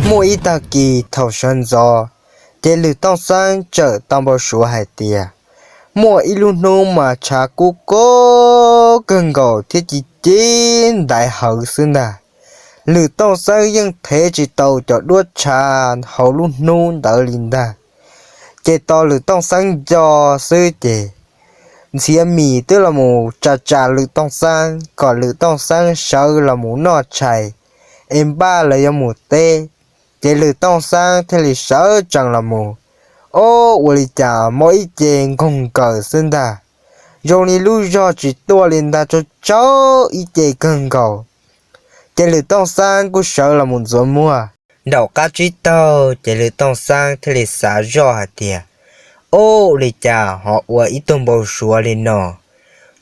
Muaj ib tag kis thaum sawv ntxov, ces Lwm Tooj Xeeb txawm tau npau suav hais tias muaj ib lub hnub mas tshav kub kub kawg nkaus thiab ci ci ntaiv hawv xwb ntag. Lwm Tooj Xeeb yeej thev tsis tau cov duab tshav hauv lub hnub ntawd li ntag. Ces tos Lwm Tooj Xeeb nco xwb ces Ntxhiav Mim twb los mus tsa tsa Lwm Tooj Xeeb kom Lwm Tooj Xeeb sawv los mus noj tshais es npaj lawv yuav mus teb. Ces Lwm Tooj Xeeb thiaj li sawv tsees los mus. Ob, ua li cas mob ib ce nkoog nkaws xwb ntag, zoo li lub zog tsis tuaj li ntag, tsaug tsaug ib ce kawg nkaus. Ces Lwm Tooj Xeeb kuj sawv los mus ntxuav muag. Nraum qab tsib taug ces Lwm Tooj Xeeb thiaj li xav zoj hais tias, Ob, ua li cas ho ua ib tug npau suav li no?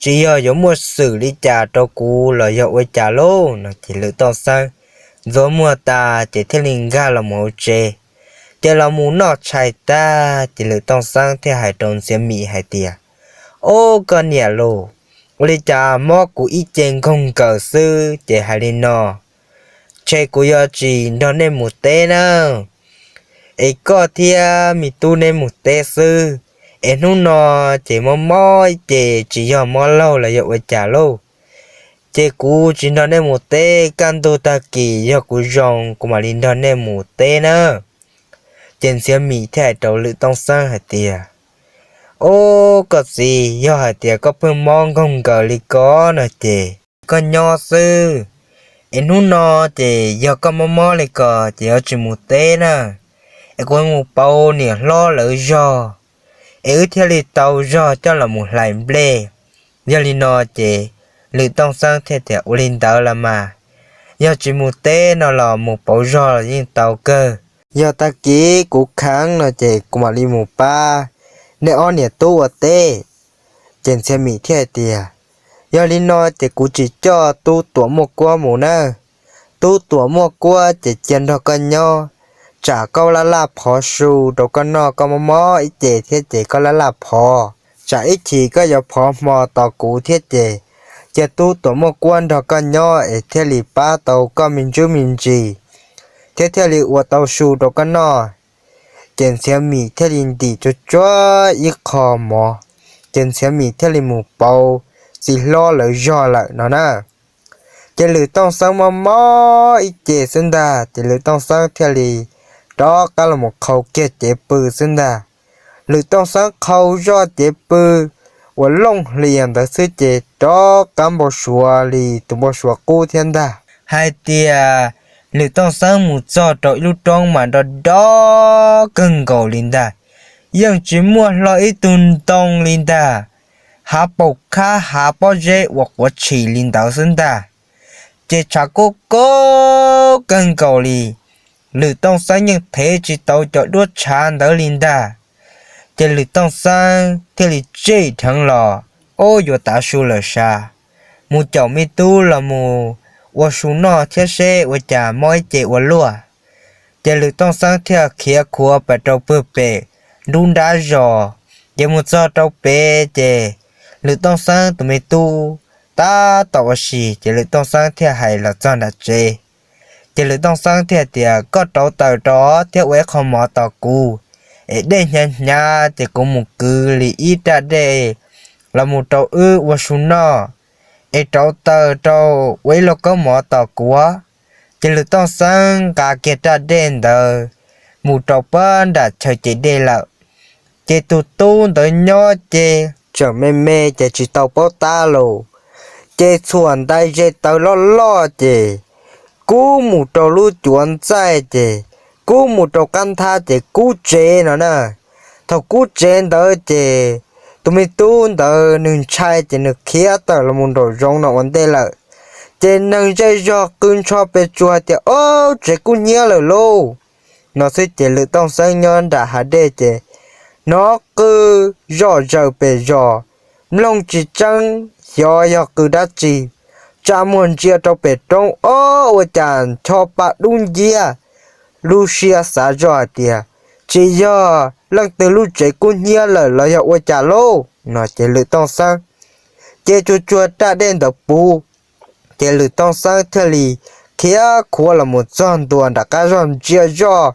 Tsis yog yuav muaj xwm li cas rau kuv los yog ua cas lauj? No ces Lwm Tooj Xeeb ntxuav muag tas ces thiaj li nkag los mus hauv tsev. Ces los mus noj tshais tag ces Lwm Tooj Xeeb thiaj hais rau Ntxhiav Mim hais tias, Ob, koj niam lauj, ua li cas mob kuv ib ce nkoog nkaws xwb ces hais li no, Ntshe kuv yuav tsis nrog nej mus teb na, es koj thiab me tub neb mus teb xwb, es hnub no ces mob mob ib ce, tsis yog mob laug los yog ua cas lauj. Ces kuv tsis nrog nej mus teb, kaj ntug tag kis yog kuv zoo kuv mam li nrog nej mus teb na. Ces Ntxhiav Mim thiaj hais rau Lwm Tooj Xeeb hais tias, Ob, koj txiv, yog hais tias koj pheej mob nkoog nkaws li ko no ces koj nyob xwb, es hnub no ces yog koj mob mob li ko ces yuav tsis mus teb na, es kuv mus pauv niam hlob lawv zog, es wb thiaj li tau zog coj los mus hlais nplej. Yog li no ces Lwm Tooj Xeeb thiaj tias, Ua li ntawd los mas, yog tsis mus teb no los mus pauv zog los yeej tau kawg. Yog tag kis kuv kheev no ces kuv mam li mus pab nej ob niam tub ua teb. Ces Ntxhiav Mim thiaj hais tias, Yog li no ces kuv tsis coj Tub Tuam Muaj Kuab mus nawb. Tub Tuam Muaj Kuab ces cia nrog koj nyob, tsam koj laj laj phov su rau koj noj, koj mob mob ib ce thiab ces koj laj laj phov, tsam ib chim koj yuav phov hmo tos kuv thiab ces cia Tub Tuam Muaj Kuab nrog koj nyob es thiaj li pab tau koj me ntsuj me ntsis, thiab thiaj li ua tau su rau koj noj. Ces Ntxhiav Mim thiaj li ntim tsuag tsuag ib qho mov, ces Ntxhiav Mim thiaj li mus pauv txiv hlob lawv zog lawm no na. Ces Lwm Tooj Xeeb mob mob ib ce xwb ntag, ces Lwm Tooj Xeeb thiaj li rov qab los mus qhau kiag cev pw xwb ntag. Lwm Tooj Xeeb qhau zoj cev pw uas looj hlias ntawd xwb ces rov qab npau suav li tus npau suav qub thiab ntag. Hais tias Lwm Tooj Xeeb mus txog rau ib lub roob mas nro nro kawg nkaus li ntag, yeej tsis muaj hlo ib tug ntoo li ntag, hav paus khab hav pob zeb uas quav tshis li ntawd xwb ntag. Ces tshav kub kub kawg nkaus li, Lwm Tooj Xeeb yeej thev tsis tau cov duab tshav ntawd li ntag. Ces Lwm Tooj Xeeb thiaj li tsij dheev los, ub, yuav tav su lawm sav, mus caum me tub los mus ua su noj thiab seb ua cas mob ib ce ua luaj. Ces Lwm Tooj Xeeb thiaj khiav khuav pais rau pem nruab nrab zos. Ces mus txog rau pem ces Lwm Tooj Xeeb tus me tub tab tom ua si, ces Lwm Tooj Xeeb thiaj hais los txog nram tsev. Ces Lwm Tooj Xeeb thiaj tias, Koj rauv taws rau thiab ua ib qho mov tos kuv, es dej hnyav hnyav ces kuv mus kwv li ib raj dej los mus rau wb ua su noj, es rauv taws rau ua ib lauj kaub mov tos kuv. Ces Lwm Tooj Xeeb nqa kiag raj dej ntawd mus rau pab nram chaw ces dej lawm. Ces tus tub ntawd nyob ces tseem me me ces tsis tau paub tab los, ces txhuam ntais ze taws loj loj ces kub mus rau lub cuav ntxaij ces kub mus rau qab nthab ces kub tsev no na. Thaum kub tsev ntawd ces tus me tub ntawd nws ntshai ces nws khiav tawm los mus nraum zoov no ua ntej lawm. Ces neeg zej zog qw ntsho pes tsuas hais tias, Ob, tsev kub hnyiab lawm lauj! no xwb ces Lwm Tooj Xeeb nyob nram hav dej ces hnov qw zom zaws pem zos, mloog tsis tseeb xyov yog qw dab tsi, tsa muag ntsia rau pem roob, ob, ua cas ncho pa dub nciab. Lub siab xav zoj hais tias tsis yog leej twg lub tsev kub hnyiab lawm los yog ua cas lauj no ces Lwm Tooj Xeeb ces tsuag tsuag raj dej ntawd puv. Ces Lwm Tooj Xeeb thiaj li khiav khuav los mus txog ntua nram qab zog ntsia zoj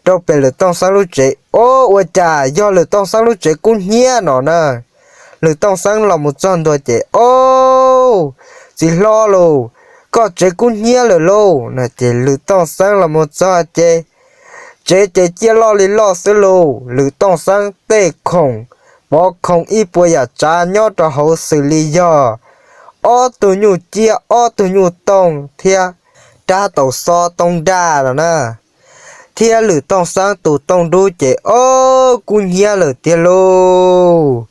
rau pem Lwm Tooj Xeeb lub tsev, ob, ua cas yog Lwm Tooj Xeeb lub tsev kub hnyiab no na. Lwm Tooj Xeeb los mus txog ntua ces, ob, txiv hlob lauj, koj tsev kub hnyiab lawm lauj no ces Lwm Tooj Xeeb los mus txog ces tsev ces ciaj loj li loj xwb lauj. Lwm Tooj Xeeb tej khoom, pov khoom ib puas yam tsav nyob rau hauv xws li yog ob tug nyuj ciab, ob tug nyuj tooj thiab rab taus xob tooj daj no na, thiab Lwm Tooj Xeeb tus tooj dub ces, ob, kub hnyiab lawm tiag lauj.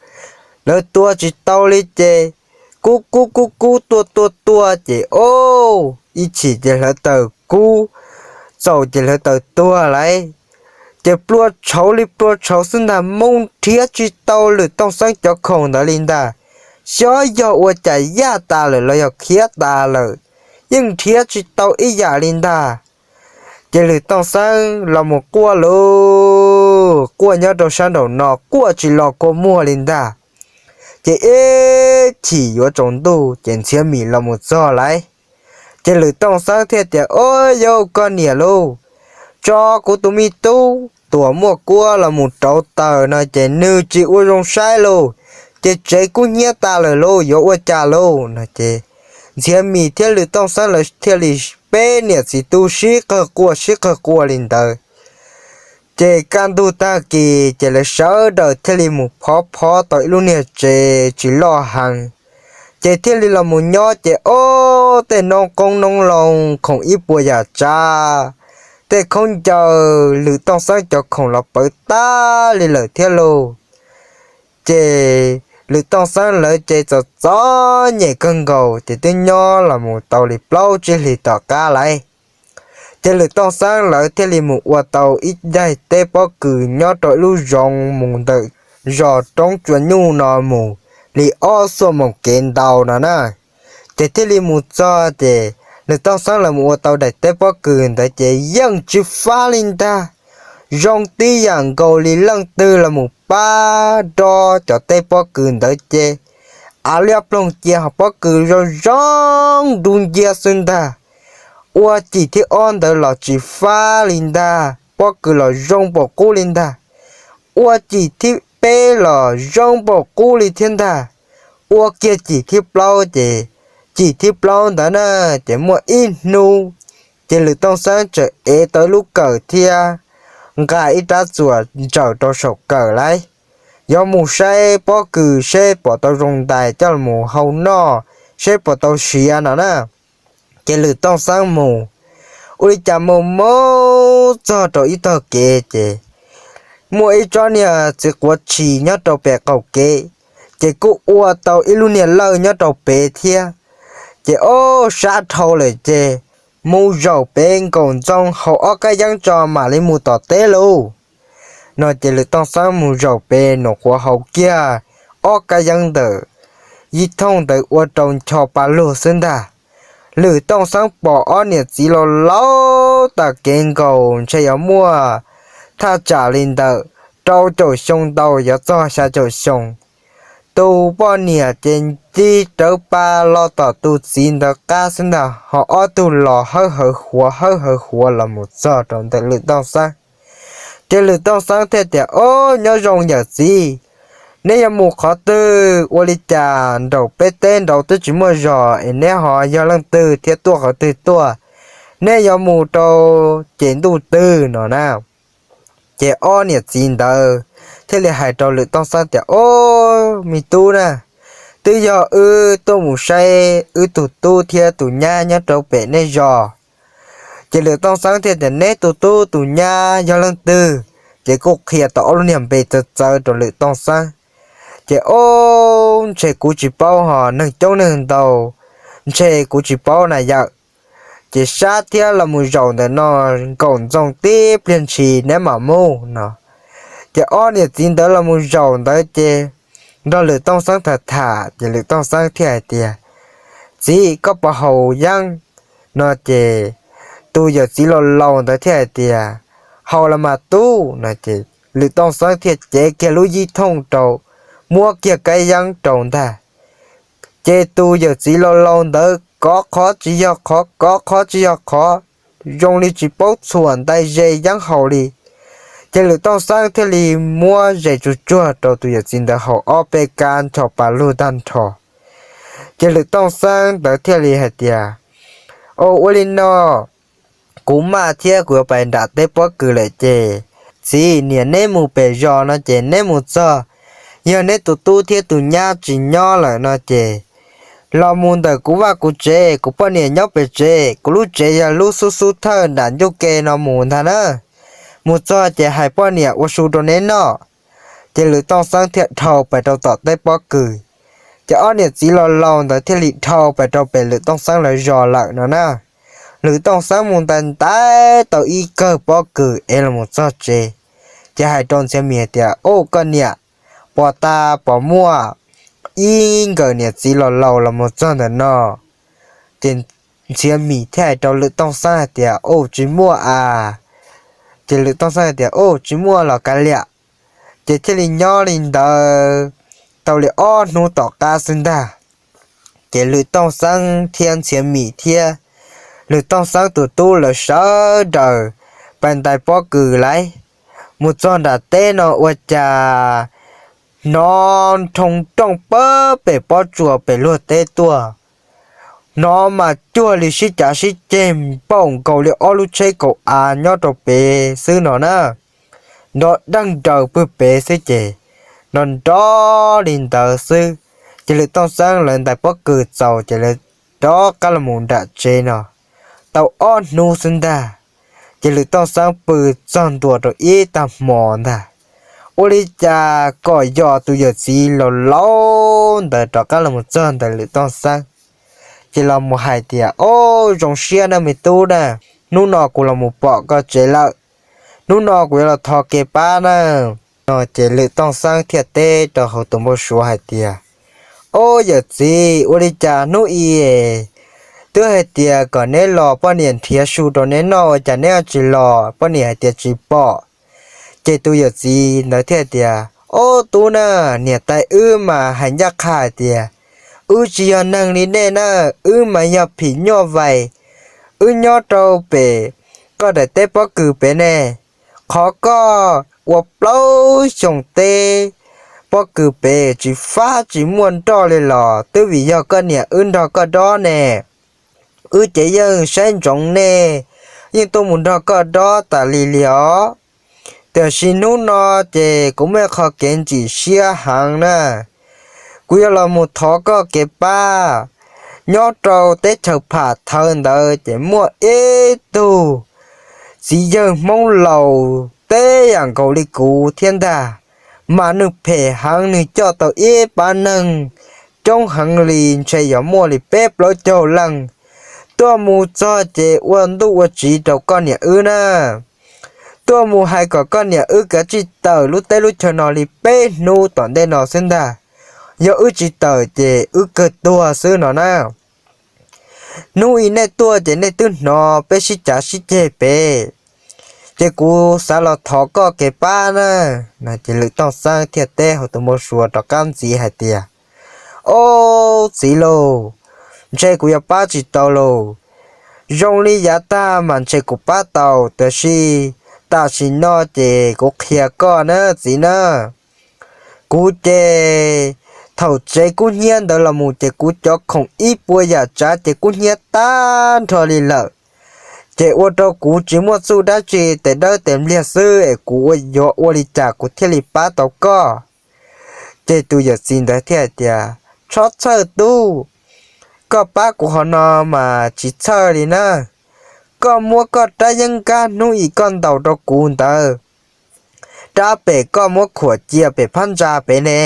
Lawv tua tsis tau li ces kub kub kub kub tua tua tua ces, ob, ib chim ces hlawv taws kub, txaus ces hlawv taws tuag lauj. Ces plua tshauv li plua tshauv xwb ntag, mus nrhiav tsis tau Lwm Tooj Xeeb cov khoom ntawd li ntag. Xyov yog ua cas yaj tas lawm los yog khiav tas lawm, yeej nrhiav tsis tau ib yam li ntag. Ces Lwm Tooj Xeeb los mus quaj lauj, quaj nyob rau sab nraum no quaj tsis los kua muag li ntag. Ces ib chim yuav tsaus ntuj ces Ntxhiav Mim los mus txog lauj. Ces Lwm Tooj Xeeb thiaj tias, ob, yauv, koj niam lauj, tso kuv tus me tub Tuam Muaj Kuab los mus rauv taws no ces nws tsis ua zoo saib lauj, ces tsev kub hnyiab tas lawm lauj, yuav ua cas lauj no ces Ntxhiav Mim thiab Lwm Tooj Xeeb lawv thiaj li peb niam txiv tub sib qawg quaj sib qawg quaj li ntawd. Ces kaj ntug tag kis ces lawv sawv daws thiaj li mus phov phov tau ib lub niag tsev tsis loj heev, ces thiaj li los mus nyob ces, ob, tej noob qoob noob loo, khoom ib puas yam tsav, tej khaub ncaws, Lwm Tooj Xeeb cov khoom los pawv tag li lawm thiab lauj. Ces Lwm Tooj Xeeb lawv ces txom txom nyem kawg nkaus ces twb nyob los mus tau li plaub tsib hlis tom qab lauj. Ces Lwm Tooj Xeeb lawv thiaj li mus ua tau ib daim teb pob kws nyob rau ib lub zoov mus ntawm zos Roob Tsua Nyuj no mus li ob xuaj moos kev ntau no na. Ces thiaj li mus txog ces Lwm Tooj Xeeb lawv mus ua tau daim teb pob kws ntawd ces yeej tsis fab li ntag. Zoo tib yam nkaus li leej twg los mus pab dob cov teb pob kws ntawd ces av liab ploog cia ho pob kws zoo zoo dub nciab xwb ntag. Ua cim thib ob ntawd los tsis fab li ntag, pob kws los zoo npaum qub li ntag. Ua cim thib peb los zoo npaum qub li thiab ntag. Ua kiag cim thib plaub ces, cim thib plaub ntawd na, ces muaj ib hnub ces Lwm Tooj Xeeb txawm ev tau ib lub kawm thiab nqa ib rab txuas ntsaws rau saum kawm lauj, yuav mus saib pob kws seb puas tau zoo ntais coj los hau noj, seb puas tau siav no na. Ces Lwm Tooj Xeeb mus, ua li cas mus mus txog rau ib tog kev ces muaj ib tsob niag txiv quav tshis nyob rau pem qaum kev, ces kuj ua tau ib lub niag lawj nyob rau pem thiab. Ces ob sab dhau lawm ces mus zaum pem nkaum ntxoo haus ob kab yeeb tso mam li mus tom teb lauj no ces Lwm Tooj Xeeb mus zaum pem num qhuav haus kiag ob kab yeeb ntawm yib thooj ntawd ua rau ncho pa lug xwb ntag. Lwm Tooj Xeeb pom ob niam txiv laus laus tas kev nkaus ntshe yuav muaj thaj tsam li ntawm rau caum xyoo ntau yuav txog xya caum xyoo. Tus poj niam ces nti rawv pa los tom tus txiv ntawd qab xwb ntag, ho ob tug los hawb hawv huav hawb hawv huav los mus txog rau ntawm Lwm Tooj Xeeb. Ces Lwm Tooj Xeeb thiaj tias, Ob, nyob zoo yawm txiv, neb yuav mus qhov twg? Ua li cas nraum peb teb nraud twb tsis muaj zos es neb ho yog leej twg thiab tuaj qhov twg tuaj? Neb yuav mus rau ces ntuj twg no na? Ces ob niam txiv ntawd thiaj li hais rau Lwm Tooj Xeeb tias, Ob, me tub na, twb yog wb tuaj mus saib wb tus tub thiab tus nyab nyob rau pem nej zos. Ces Lwm Tooj Xeeb thiaj tias, Neb tus tub tus nyab yog leej twg? Ces kuj qhia tau ob lub niag npe txawv txawv rau Lwm Tooj Xeeb. Ces, Ob, ntshe kuv tsis paub ho, neeg coob neeg ntau, ntshe kuv tsis paub na yawm. ces sab thiab los mus zaum ntawm no nkaum ntxoog tib pliag ntshis neb mam mus no. Ces ob niam txiv ntawd los mus zaum ntawd ces nrog Lwm Tooj Xeeb tham tham ces Lwm Tooj Xeeb thiaj hais tias, Txiv, koj puas haus yeeb? No ces tus yawm txiv laus laus ntawd thiaj hais tias, Haus los mas tub. No ces Lwm Tooj Xeeb thiaj cev kiag lub yib thooj rau, muab kiag kab yeeb rau ntag. Ces tus yawm txiv laus laus ntawd kov qhov tsis yog qhov, kov qhov tsis yog qhov, zoo li tsis paub txhuam ntais ze yeeb haus li. Ces Lwm Tooj Xeeb thiaj li muab zes tsuag tsuag rau tus yawm txiv ntawd haus ob peb kab ncho pa lug tag nrho. Ces Lwm Tooj Xeeb ntawd thiaj li hais tias, Au, ua li no, kuv maj thiab kuv yuav pais nram teb pob kws lawm ces, txiv, niam neb mus pem zos no ces neb mus txog, yog neb tus tub thiab tus nyab tsis nyob lawm no ces los mus ntawm kuv vaj kuv tsev, kuv poj niam nyob pem tsev, kuv lub tsev yog lub xub xub thawj nram ncuj ke no mus ntag na. Mus txog ces hais poj niam ua su rau neb noj. Ces Lwm Tooj Xeeb thiaj dhau pais rau tom teb pob kws. Ces ob niam txiv laus laus ntawd thiaj li dhau pais rau pem Lwm Tooj Xeeb lawv zos lawm no na. Lwm Tooj Xeeb mus ntais ntais tau ib kawm pob kws es los mus txog tsev, ces hais rau Ntxhiav Mim hais tias, Au, koj niam, puas tas pom muaj ib nkawm niam txiv laus laus los mus txog ntawm no? Ces Ntxhiav Mim thiaj hais rau Lwm Tooj Xeeb hais tias, Au, tsis muaj a. Ces Lwm Tooj Xeeb hais tias, Au, tsis muaj los kav liam. Ces thiaj li nyob li ntawd tau li ob hnub tom qab xwb ntag. Ces Lwm Tooj Xeeb thiab Ntxhiav Mim thiab Lwm Tooj Xeeb tus tub lawv sawv daws pais ntais pob kws lawm. Mus txog nram teb no ua cas hnov nroo nrooj pawg pem pob tsuas pem luag teb tuaj. Hnov mas cuag li sib cav sib ceg npaum nkaus li ob lub tsheb kaum av nyob rau pem xwb no na. Nrov deeg nraws pwg pem xwb ces nrov nrov li ntawd xwb. Ces Lwm Tooj Xeeb lawv ntais pob kws txaus ces lawv rov qab los mus nram tsev no. Tau ob hnub xwb ntag, ces Lwm Tooj Xeeb pw txog ntua rau ib tag hmo ntag, ua li cas kom yog tus yawm txiv laus laus ntawd rov qab los mus txog ntawm Lwm Tooj Xeeb. Ces los mus hais tias, Au, zoo siab na me tub na, hnub no kuv los mus pom koj tsev lawm, hnub no kuv yuav los thov kev pab na. No ces Lwm Tooj Xeeb thiaj teb rau hauv tus npau suav hais tias, Au yawm txiv, ua li cas hnub i twb hais tias kom neb los poj niam nrhiav su rau neb noj ua cas neb tsis los, poj niam hais tias tsis pom. Ces tus yawm txiv ntawd thiaj tias, Au tub na, niam tais wb mas hais ncaj qha hais tias, wb tsis yog neeg li nej na, wb mas yog phim nyuj vais, wb nyob rau pem koj daim teb pob kws pem ne. Qhov koj ua plaub xyoos teb pob kws pem tsis fab tsis muaj nroj li los twb vim yog koj niam wb nrog koj dob ne. Wb ces yeej saib ntsoov nej, yeej tuaj mus nrog koj dob tas li li os. Tiam sis hnub no ces kuv muaj qhov kev ntxim siab heev na, kuv yuav los mus thov koj kev pab. Nyob rau teb chaws Pham Thawv ntawd ces muaj ib tug txiv yawg Hmoob laus teb yam nkaus li kuv thiab ntag, mas nws phem heev, nws coj tau ib pab neeg coob heev li, ntshe yuav muaj li peb plaub caug leej, tuaj mus txog ces ua ntuj ua tsiv rau koj niam wb na. Tuaj mus hais kom koj niam wb kav tsij tawm lub teb lub chaw no li peb hnub tom ntej no xwb ntag. Yog wb tsis tawm ces wb kawg tuag xwb no na. Hnub i nej tuaj ces nej twb hnov peb sib cav sib ceg pem, ces kuv xav los thov koj kev pab na. Ces Lwm Tooj Xeeb thiaj teb hauv tus npau suav rov qab ntxiv hais tias, Au txiv lauj, ntshe kuv yuav pab tsis tau lauj. Zoo li yav tag mas ntshe kuv pab tau, tiam sis tam sim no ces kuv qhia koj na txiv na. Kuv ces thaum tsev kub hnyiab ntawd los mus ces kuv cov khoom ib puas yam tsav ces kub hnyiab tag nrho li lawm. Ces ua rau kuv tsis muaj txuj dab tsi, tes dawb tes npliag xwb es kuv yuav ua li cas kuv thiaj li pab tau koj? Ces tus yawm txiv ntawd thiaj hais tias, Txhob txhawj tub, koj pab kuv hov no mas tsis txhawj li na. Koj muab koj rab yeeb nkab hnub i koj ntaus rau kuv ntawd rab pem koj muab khuam cia pem phab ntsa pem ne.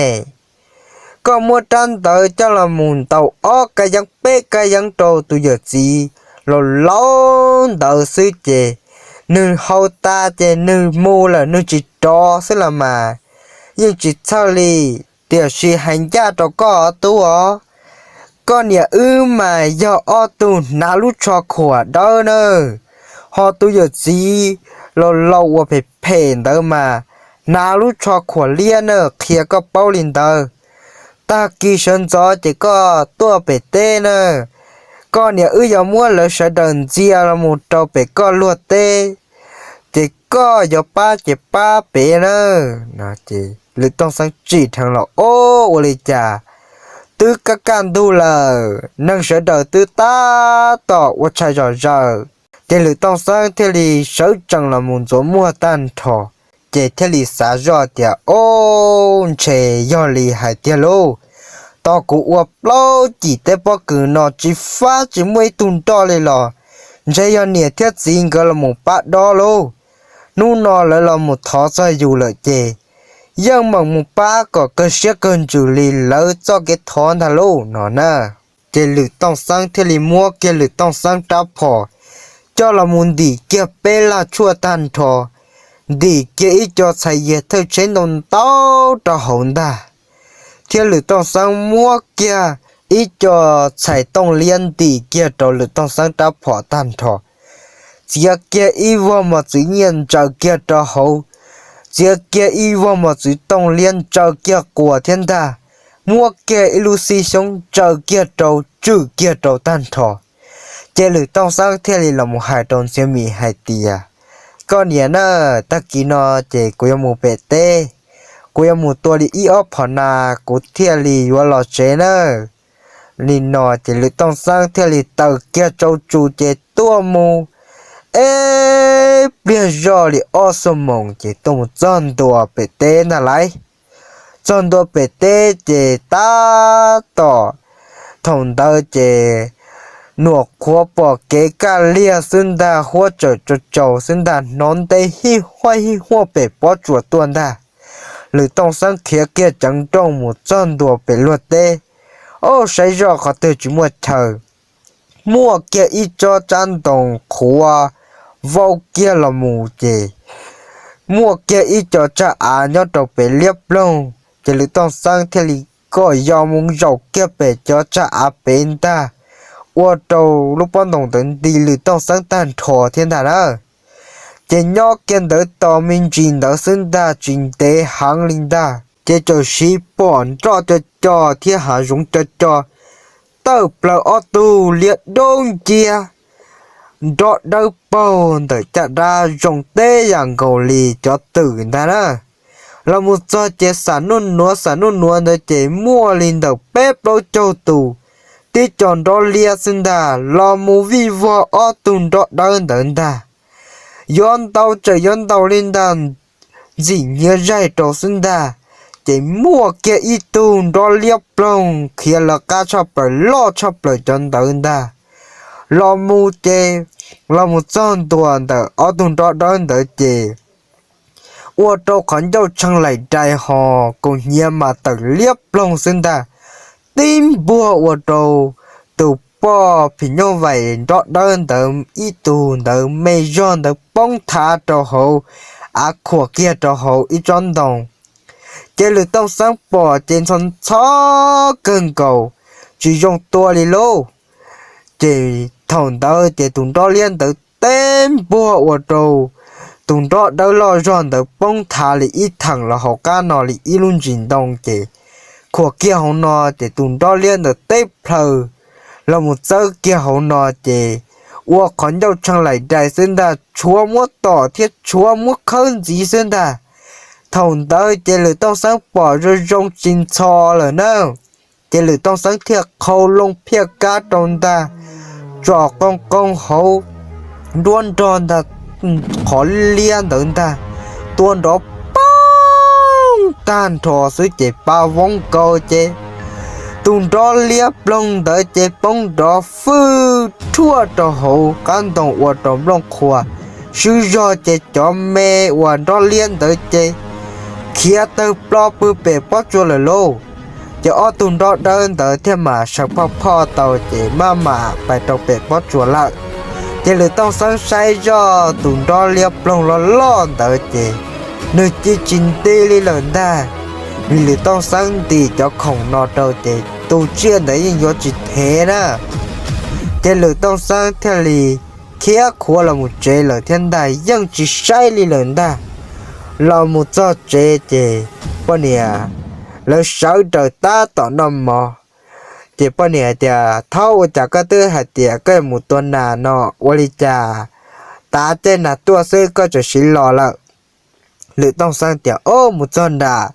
Koj muab rab ntawd coj los mus ntaus ob kab yeeb peb kab yeeb rau tus yawm txiv laus laus ntawd xwb ces nwg haus tas ces nwg mus lawm, nwg tsis rov xwb los mas yeej tsis txhawj li. Tiam sis hais ncaj rau koj tub os, koj niam wb mas yog ob tug hnav lub tsho khuam dawb na, ho tus yawm txiv laus laus uas phem phem ntawd mas hnav lub tsho khuam liab na, qhia koj paub li ntawd. Tag kis sawv ntxov ces koj tuaj pem teb na, koj niam wb yuav muab lawv sawv daws ntxias los mus rau pem koj luag teb, ces koj yuav pab ces pab pem na. Lwm Tooj Xeeb tsim dheev los, Ob, ua li cas, twb kaj kaj ntug lawm, neeg sawv daws twb tab tom ua tshais zom zaws. Ces Lwm Tooj Xeeb thiaj li sawv tsees los mus ntxuav muag tag nrho, ces thiaj li xav zoj tias, Ob, ntshe yog li hais tiag lauj. Tos kuv ua plaub cim teb pob kws no tsis fab tsis muaj ib tug nroj li los ntshe yog niam thiab txiv nkawd los mus pab dob lauj. Hnub no lawv los mus thov txog yus lawm ces yeej meem mus pab kom kawg siab kawg ntsws li lawv txoj kev thov ntag lauj no na. Ces Lwm Tooj Xeeb thiaj li muab kiag Lwm Tooj Xeeb rab phom coj los mus ntim kiag peb lag tshuaj tag nrho, ntim kiag ib co txhais yas thawj tsheb ntau ntau rau hauv ntag, thiab Lwm Tooj Xeeb muab kiag ib co txhais tooj liab ntim kiag rau Lwm Tooj Xeeb rab phom tag nrho, txiav kiag ib vog mos txwv nyiaj ntsaws kiag rau hauv, txiav kiag ib vog mos txwv tooj liab ntsaws kiag quas thiab ntag, muab kiag ib lub xib xyoob ntsaws kiag rau, tswm kiag rau tag nrho. Ces Lwm Tooj Xeeb thiaj li los mus hais rau Ntxhiav Mim hais tias, Koj niam na, tag kis no ces kuv yuav mus pem teb, kuv yuav mus tua li ib ob phom nas kuv thiaj li yuav los tsev na. Li no ces Lwm Tooj Xeeb thiaj li taws kiag tsau tsu ces tuaj mus, ib pliag zoj li ob xuab moos ces tuaj mus txog ntua pem teb ntag lauj. Txog ntua pem teb ces tab tom, thaum ntawd ces nuam qhuav pom kev kaj liag xwb ntag, huab tsawm tsau tsau xwb ntag, hnov nte hij huaj hij huaj pem pob tsuas tuaj ntag. Lwm Tooj Xeeb khiav kiag ceev nrooj mus txog ntua pem luag teb, ob, saib zoj qhov twg tsis muaj chaw, muaj kiag ib tsob tsab ntoo qhuav vau kiag los mus ces muaj kiag ib co tsaj av nyob rau pem liab ploog. Ces Lwm Tooj Xeeb thiaj li kom yos mus zaum kiag pem cov tsaj av pem ntag, ua rau lub pob ntoo ntawd nti Lwm Tooj Xeeb tag nrho thiab ntag na. Ces nyob kiag ntawd tos me ntsis ntawd xwb ntag, tsis ntev heev li ntag ces txawm sis pom nroj co co thiab hav zoov co co tawm plaws ob tug liab dub nciab nrov dawb paug ntawm caj dab zoo teb yam nkaus li cov twm ntag na. Los mus txog ces xam nuj nuav xam nuj nuav ntawd ces muaj li ntawm peb plaub caug tus tib co nrob liab xwb ntag los mus vij vog ob tug nroj dawb ntawd ntag. Yuav ntaus txawm yuav ntaus li ntag, ntxim nyiav zaig rau xwb ntag, ces muaj kiag ib tug nroj liab ploog khiav lawv qab tshaj plaws loj tshaj plaws cov ntawd ntag. Los mus ces los mus txog ntua ntawm ob tug nroj dawb ntawd ces ua rau qhov ncauj tshee laim dais hos kaus hniav mas tawm liab ploog xwb ntag. Tib npuag ua rau tus poj phim nyuj vais nroj dawb ntawd ib tug ntawd me zog ntawd poob thav rau hauv av, khuam kiag rau hauv ib tsob ntoo. Ces Lwm Tooj Xeeb pom ces ntxhov ntxhov kawg nkaus, tsis zoo tua li lauj. Ces thaum ntawd ces tus nroj liab ntawd tib npuag ua rau tus nroj dawb loj zog ntawd poob thav li ib theem los hauv qab no li ib lub ntsis ntoo ces khuam kiag hauv no ces tus nroj liab ntawd tib plhaw los mus txawb kiag hauv no ces ua qhov ncauj tshee laim dais xwb ntag, tshuav muab tom thiab tshuav muab khawb ntxiv xwb ntag. Thaum ntawd ces Lwm Tooj Xeeb pom zoo zoo tsis ntxhov lawm na, ces Lwm Tooj Xeeb thiaj qhau loo phiaj kab rau ntag, tsom qoo qoo hauv nruab nrog ntag, qhov liab ntawd ntag, tua nrov poob tag nrho xwb ces pa voob nkaus ces tus nroj liab ploog ntawd ces poob nrov fwj rhuaj rau hauv qab ntoo ua rau nplooj qhuav swb zog ces cov me uas nroj liab ntawd ces khiav tawg plo pw pem pob tsuas lawm lauj. Ces ob tug nroj dawb ntawd thiaj mam sawv phoj phoj tau ces maj mam pais rau pem pob tsuas lawm. Ces Lwm Tooj Xeeb saib zoj tus nrob liab ploog loj loj ntawd ces nws cia tsis nti li lawm ntag, vim Lwm Tooj Xeeb ntim cov khoom no rau ces tus tsiaj ntawd yeej yuav tsis thev na. Ces Lwm Tooj Xeeb thiaj li khiav khuav los mus tsev lawm thiab ntag, yeej tsis saib li lawm ntag. Los mus txog tsev ces poj niam lawv sawv daws tab tom noj mov. Ces poj niam hais tias, Thaub, ua cas koj twb hais tias koj yuav mus tua nas no, ua li cas tav caij nas tuaj xwb koj tseem siv los lawm? Lwm Tooj Xeeb tias, Ob, mus txog nram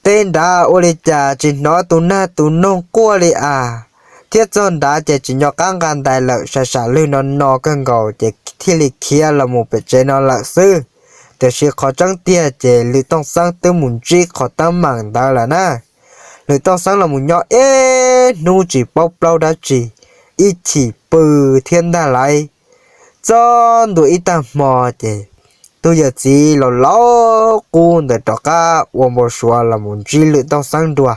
teb nrad ua li cas tsis hnov tus nag tus noog quaj li as, thiab txog nrad ces tsis nco qab nqa ntais lawm, sam sam lwg no no kawg nkaus ces thiaj li khiav los mus pem tsev no lawm xwb. Tiam sis qhov tseeb tiag ces Lwm Tooj Xeeb twb mus ntsib qhov teeb meem ntawd lawm na. Lwm Tooj Xeeb los mus nyob ib hnub tsis paub plaub dab tsi, ib chim pw thiab ntag lauj. Txog ntua ib tag hmo ces tus yawm txiv laus laus qub ntawd rov qab ua npau suav los mus ntsib Lwm Tooj Xeeb dua.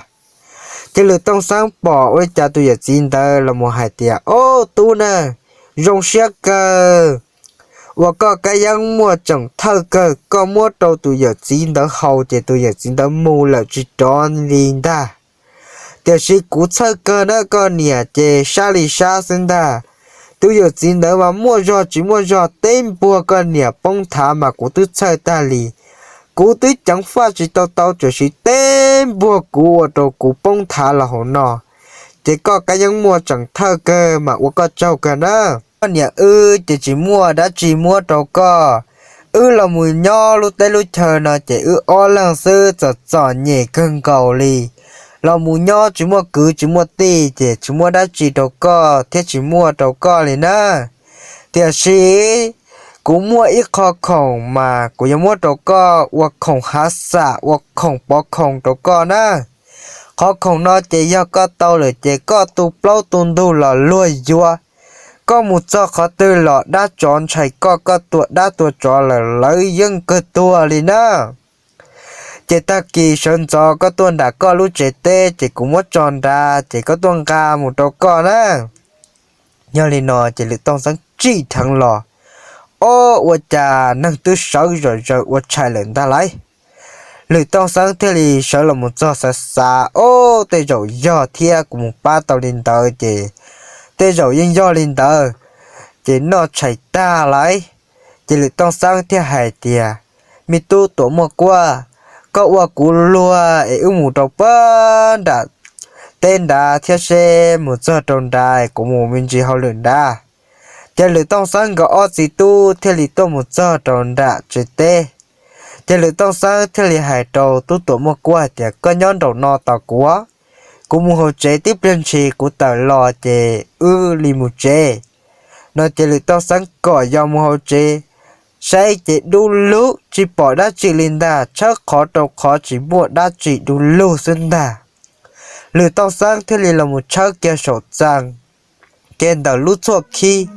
Ces Lwm Tooj Xeeb pom ua li cas tus yawm txiv ntawd los mus hais tias, Ob, tub na, zoo siab kawg uas koj kab yeeb muaj tseem thawj kawg, koj muab rau tus yawm txiv ntawd haus ces tus yawm txiv ntawd mus lawm tsis rov li ntag. Tiam sis kuv txhawj kawg na koj niam, ces sab li sab xwb ntag. Tus yawm txiv ntawd mas muaj zog tsis muaj zog teb npuag koj niam poob thav mas kuv twb txhawj tag li. Kuv twb ceev faj tsis tau tau tiam sis teb npuag kuv ua rau kuv poob thav los hauv no. Ces koj kab yeeb muaj tseem thawj kawg mas ua koj tsaug kawg na. Koj niam wb ces tsis muaj dab tsi muab rau koj. Wb los mus nyob lub teb lub chaw no ces wb ob leeg xwb, txom txom nyem kawg nkaus li. Los mus nyob tsis muaj kwv tsis muaj tij ces tsis muaj dab tsi rau koj thiab tsis muaj rau koj li na. Tiam sis kuv muaj ib qho khoom mas kuv yuav muab rau koj ua khoom hav xam, ua khoom pov khoom rau koj na. Qhov khoom no ces yog koj tau lawm ces koj tu plaub tu ntug los luag yuav. Koj mus txog qhov twg los dab tsov ntshai koj, koj tua dab tua tsov lawm lawv yeej kawg tuag li na. Ces tag kis sawv ntxov koj tuaj nram koj lub tsev teb ces kuv muab tso nrad ces koj tuaj nqa mus rau koj na. Yog li no ces Lwm Tooj Xeeb tsim dheev los, ob, ua cas neeg twb sawv zom zaws ua tshais lawm ntag lauj. Lwm Tooj Xeeb thiaj li sawv los mus txog xav xav, ob, tej zaum yog thiab, kuv mus pab tau li ntawd ces tej zaum yeej yog li ntawd, ces noj tshais tag lauj. Ces Lwm Tooj Xeeb thiaj hais tias, Me tub Tuam Muaj Kuab, koj ua kuv luag es wb mus rau pab nram teb nrad thiab seb mus txog rau nrad kuv mus me ntsis hauj lwm nrad. Ces Lwm Tooj Xeeb nkawd ob txiv tub thiaj li tuaj mus txog rau nram tsev teb. Ces Lwm Tooj Xeeb thiaj li hais rau tub Tuam Muaj Kuab tias, Koj nyob nraum no tos kuv, kuv mus hauv tsev tib pliag ntshis kuv tawm los ces wb li mus tsev. No ces Lwm Tooj Xeeb kom yos mus hauv tsev, saib ces dub lug tsis pom dab tsi li ntag, tshawb qhov rau qhov tsis muaj dab tsi, dub lug xwb ntag. Lwm Tooj Xeeb thiaj li los mus tshawb kiag saum txaj, ces ntawm lub txhuaj khib,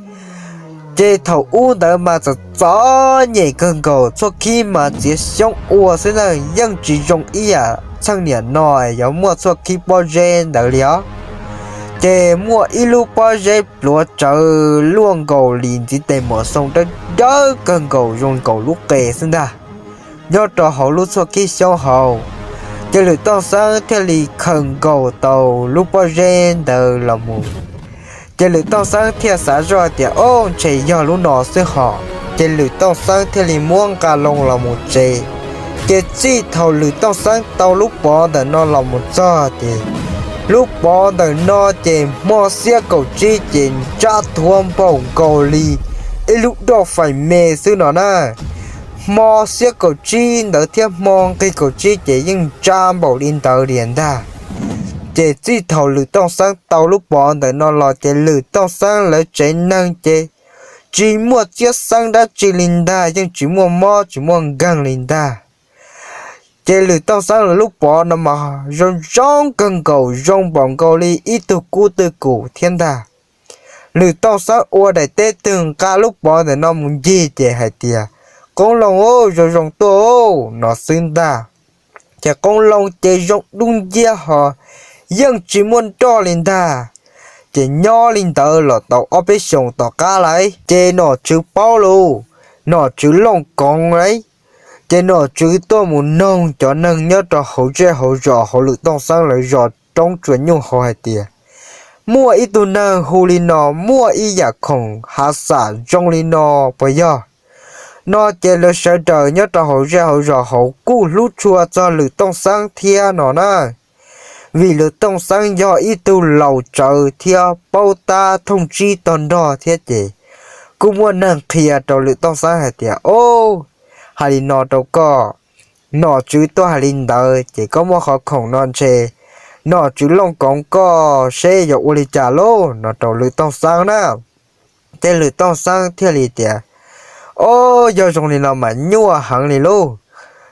ces thaum ub ntawd mas txom txom nyem kawg nkaus, txhuaj khib mas txiav xyoob ua xwb na, yeej tsis zoo ib yam txheej niam no yuav muaj txhuaj khib pob zeb ntawd li os. Ces muaj ib lub pob zeb pluav tsawv luaj nkaus li ntxiv tes mos xoo, dawb dawb kawg nkaus zoo nkaus lub qe xwb ntag, nyob rau hauv lub txhuaj khib xyoob hauv. Ces Lwm Tooj Xeeb thiaj li khaws nkaus tau lub pob zeb ntawd los mus. Ces Lwm Tooj Xeeb thiaj xav zoj tias, Ob, ntshe yog lub no xwb hos. Ces Lwm Tooj Xeeb thiaj li muab nqa loo los mus tsev. Ces txij thaum Lwm Tooj Xeeb tau lub pov ntawm no los mus txog ces lub pov ntawm no ces hmo xiab kaum tsib ces ntsab thuav npaum nkaus li ib lub doj fais me xwb no na. Hmo xiab kaum tsib ntawd thiab hmo nqig kaum tsib ces yeej ntsab npaum li ntawd li ntag. Ces txij thaum Lwm Tooj Xeeb tau lub pov ntawm no los ces Lwm Tooj Xeeb lawv tsev neeg ces tsis muaj txiab xeeb dab tsi li ntag, yeej tsis muaj mob tsis muaj nkeeg li ntag. Ces Lwm Tooj Xeeb lawv lub pov no mas zoo zoo kawg nkaus, zoo npaum nkaus li ib tug kub twj kum thiab ntag. Lwm Tooj Xeeb ua daim teb twg nqa lub pov ntawm no mus ncig ces hais tias, Qoob loo, zoo zoo tuaj no xwb ntag. Ces qoob loo ces zoo dub nciab ho yeej tsis muaj nroj li ntag. Ces nyob li ntawd los tau ob peb xyoos tom qab lawm ces nom tswv paub lus, nom tswv looj koov lawm, ces nom tswv tuaj mus noog cov neeg nyob rau hauv zej hauv zos hauv Lwm Tooj Xeeb lawv zos roob tsuas nyuj hauv hais tias, muaj ib tug neeg hu li no, muaj ib yam khoom hav xam zoo li no puas yog? No ces lawv sawv daws nyob rau hauv zej hauv zos hauv kuj hlub tshua txog Lwm Tooj Xeeb thiab no na. Vim Lwm Tooj Xeeb yog ib tug laus tsawv thiab paub tab thooj tsib tog nrog thiab ces kuj muaj neeg qhia rau Lwm Tooj Xeeb hais tias, o, hais li no rau koj, nom tswv tuaj hais li ntawd ces koj muaj qhov khoom no ntshe nom tswv looj koov koj seb yuav ua li cas lauj, no rau Lwm Tooj Xeeb na. Ces Lwm Tooj Xeeb thiaj li tias, o, yog zoo li no mas nyuaj heev li lauj.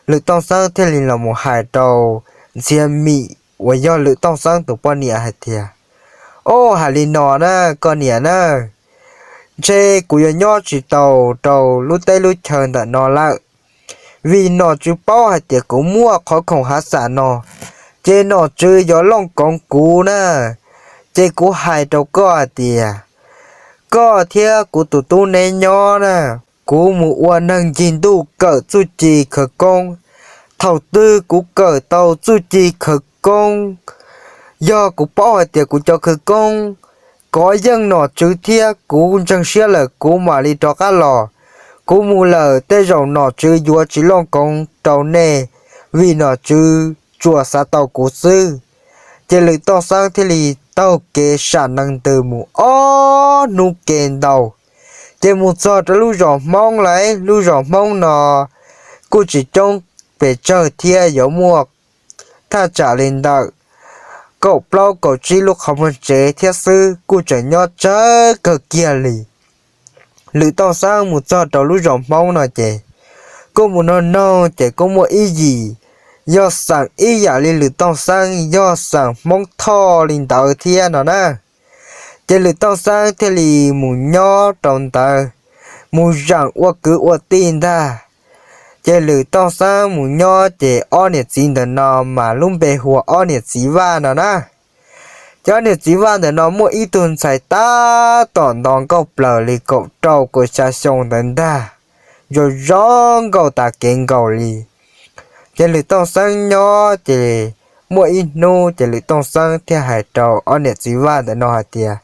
Lwm Tooj Xeeb thiaj li los mus hais rau Ntxhiav Mim uas yog Lwm Tooj Xeeb tus poj niam hais tias, o, hais li no na koj niam na, ntshe kuv yuav nyob tsis tau rau lub teb lub chaw ntawm no lawm, vim nom tswv paub hais tias kuv muaj qhov khoom hav xam no, ces nom tswv yuav looj koov kuv na. Ces kuv hais rau koj hais tias, koj thiab kuv tus tub neb nyob na, kuv mus ua neeg ncig ntuj kawm txuj ci khawv koob. Thaum twg kuv kawm tau txuj ci khawv koob, yog kuv paub hais tias kuv cov khawv koob kov yeej nom tswv thiab kuv ntseeg siab lawm kuv mam li rov qab los. Kuv mus lawm tej zaum nom tswv yuav tsis looj koov rau nej, vim nom tswv tsuas xav tau kuv xwb. Ces Lwm Tooj Xeeb thiaj li taug kev sam nees ntws mus ob hnub kev ntau, ces mus txog rau lub zos Hmoob lawm. Lub zos Hmoob no kuj tsis coob pes tsawg thiab yuav muaj thaj tsam li ntawm kaum plaub kaum tsib lub qhov muag tsev thiab xwb, kuj tseem nyob tsawg kawg kiag li. Lwm Tooj Xeeb mus txog rau lub zos Hmoob no ces kuj mus noog noog ces kuj muaj ib yim yog xeem ib yam li Lwm Tooj Xeeb, yog xeem Hmoob Thoj li ntawd thiab no na. Ces Lwm Tooj Xeeb thiaj li mus nyob rau ntawd, mus zeem ua kwv ua tij ntag. Ces Lwm Tooj Xeeb mus nyob ces ob niam txiv ntawm no mas lub npe hu ua ob niam txiv Vaj no na. Ces ob niam txiv Vaj ntawm no muaj ib tug ntxhais tab tom nto nkauj plaws li kaum rau kaum xya xyoo ntawd ntag, zoo zoo nkauj tas kev nkaus li. Ces Lwm Tooj Xeeb nyob ces muaj ib hnub ces Lwm Tooj Xeeb thiaj hais rau ob niam txiv Vaj ntawm no hais tias,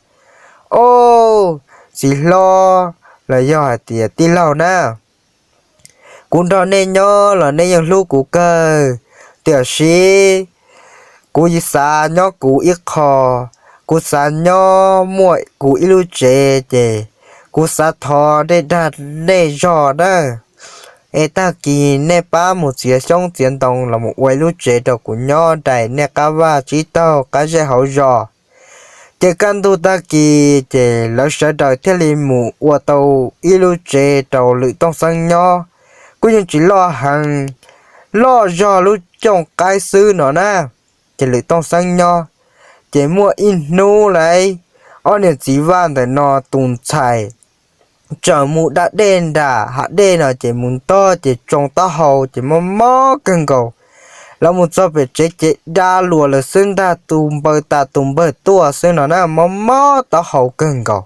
o, txiv hlob, los yog hais tias tij laug na, kuv nrog nej nyob los nej yeej hlub kuv kawg, tiam sis kuv xav nyob kuv ib qho, kuv xav nyob muaj kuv ib lub tsev ces kuv xav thov nej dag nej zog na, es tag kis nej pab mus txiav xyoob txiav ntoo los mus ua ib lub tsev rau kuv nyob daim nej qab vaj tsib taug qab zej hauv zos. Ces kaj ntug tag kis ces lawv sawv daws thiaj li mus ua tau ib lub tsev rau Lwm Tooj Xeeb nyob, kuj yeej tsis loj heev, loj zog lub cooj qaib xwb no na. Ces Lwm Tooj Xeeb nyob, ces muaj ib hnub lawm, ob niam txiv Vaj ntawm no tus ntxhais tseem mus da dej nram hav dej no ces mus ntog ces tsoo taub hau ces mob mob kawg nkaus. Lawv mus txog pem tsev ces da luas lawm xwb ntag, tus npawg tas tus npawg tuaj xwb no na, mob mob taub hau kawg nkaus.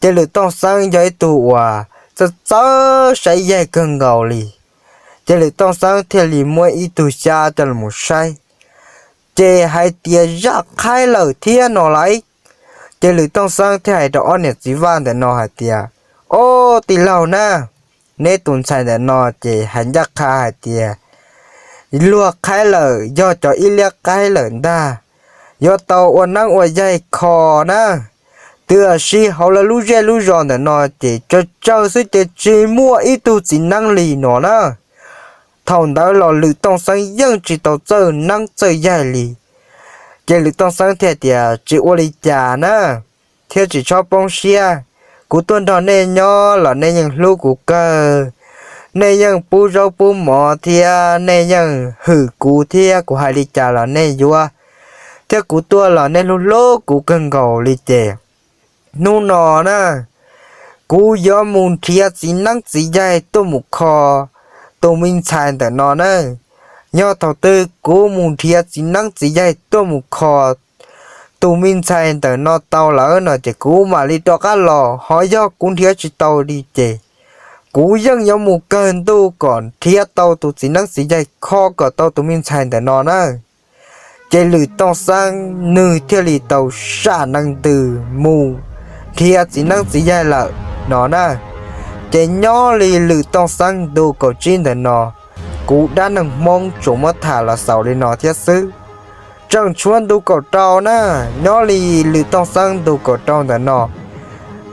Ces Lwm Tooj Xeeb yog ib tug uas txawj txawj saib yaig kawg nkaus li. Ces Lwm Tooj Xeeb thiaj li muab ib tug xyab coj los saib, ces hais tias zaj qhaib lawm thiab no lauj. Ces Lwm Tooj Xeeb thiaj hais rau ob niam txiv Vaj ntawm no hais tias, o, tij laug na, neb tus ntxhais ntawm no ces hais ncaj qha hais tias luag qhaib lawm yog cov ib liab qaib lawm ntag, yuav tau ua neeb ua yaig kho na. Tiam sis hauv lawv lub zej lub zos ntawm no ces tsawg tsawg xwb ces tsis muaj ib tug txiv neeb li no na. Thaum ntawd los Lwm Tooj Xeeb yeej tsis tau txawj neeb txawj yaig li. Ces Lwm Tooj Xeeb thiaj tias tsis ua li cas na, thiab tsis txhob poob siab. Kuv tuaj nrog nej nyob los nej yeej hlub kuv kawg, nej yeej pub zaub pub mov thiab nej yeej hwm kuv thiab kuv hais li cas los nej yuav, thiab kuv tuaj los nej hlub hlub kuv kawg nkaus li ces hnub no na, kuv yuav mus nrhiav txiv neeb txiv yaig tuaj mus kho tus me ntxhais ntawm no na. Yog thaum twg kuv mus nrhiav txiv neeb txiv yaig tuaj mus kho tus me ntxhais ntawm no tau lawm no ces kuv mam li rov qab los, ho yog kuv nrhiav tsis tau li ces kuv yeej yuav mus kawg ntuj kom nrhiav tau tus txiv neeb txiv yaig kho kom tau tus me ntxhais ntawm no na. Ces Lwm Tooj Xeeb nws thiaj li tau sam nees ntws mus nrhiav txiv neeb txiv yaig lawm no na. Ces nyob li Lwm Tooj Xeeb ntu kaum tsib ntawm no, kuv dab neeg Hmoob tsuas muab tham los xaus li no thiab xwb. Tseem tshuav ntu kaum rau na, nyob li Lwm Tooj Xeeb ntu kaum rau ntawm no,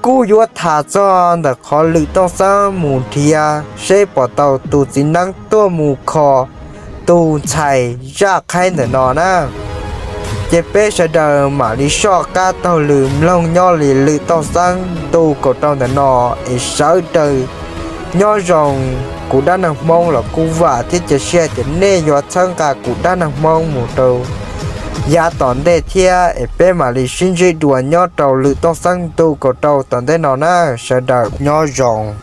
kuj yuav tham txog ntawm qhov Lwm Tooj Xeeb mus nrhiav seb pom tau tus txiv neeb tuaj mus kho tus ntxhais zaj qhaib ntawm no na. Ces peb sawv daws mam li soj qab taug lw mloog nyob li Lwm Tooj Xeeb ntu kaum rau ntawm no es sawv daws nyob zoo. Kuv dab neeg Hmoob los kuj vam thiab cia siab tias nej yuav txhawb nqa kuv dab neeg Hmoob mus rau yav tom ntej thiab es peb mam li sib ntsib dua nyob rau Lwm Tooj Xeeb ntu kaum rau tom ntej no na. Sawv daws nyob zoo.